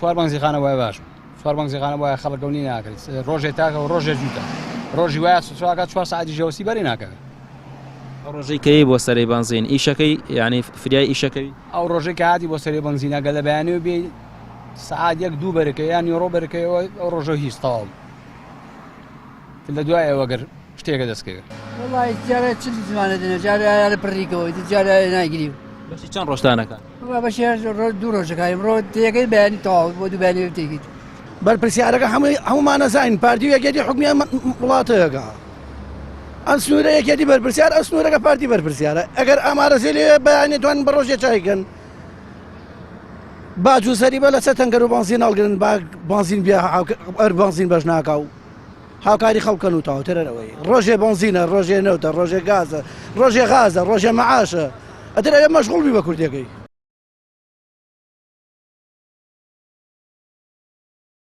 چوار بەنزیخانە وایە باش بوو. چوار بەنزیخانە وایە خەڵک ئەو نی ناکرێت ڕۆژێ تاکە و ڕۆژێ جووتە ڕۆژی وایە چواکە چوار ساعتی ژەوسی بەری ناکەوێت. ئەو ڕۆژەی کە یەی بۆ سەرەی بەنزین ئیشەکەی یانی فریای ئیشەکەوی؟ ئەو ڕۆژەی کە هاتی بۆ سەرەی بەنزین ئەگەر لە بەیانیەوە بێی سەعات یەک دوو بەرەکەی یان نیوەڕۆ بەرەکەیەوە ئەو ڕۆژە هیچ تەواو لە دوای ئەوە گەر شتێکە دەستکەوێت. وەڵی جارێ چل زمانە دێنێ جارێ یارە پڕیکەوە جارێ ناگری. بەشی چەند ڕۆژتانەکە؟ وەڵا بەشی هەر ڕۆژ دوو ڕۆژەکە ئیمڕۆ تێکەی بەیانی تەواو بۆ دوو بەیانی تێکیت. بەرپرسیارەکە هەمووی هەموومان ئەزانین پارتی و یەکێتی حوکمی ئەم وڵاتەیەکە ئەم سنوورە یەکێتی بەرپرسیار ئەو سنوورەکە پارتی بەرپرسیارە ئەگەر ئامارەزێ لێ بەیانی توان بە ڕۆژێ چایکەن باج و زەریبە لەسەر تەنکەر و بەنزین هەڵگرن با بەنزین بیا ئەر بەنزین بەش ناکا و هاوکاری خەڵکەن و تەواوترە ئەوەی ڕۆژێ بەنزینە ڕۆژێ نەوتە ڕۆژێ گازە ڕۆژێ غازە ڕۆژێ مەعاشە ئەتر ئەوێ مەشغوڵ بی بە کوردیەکەی.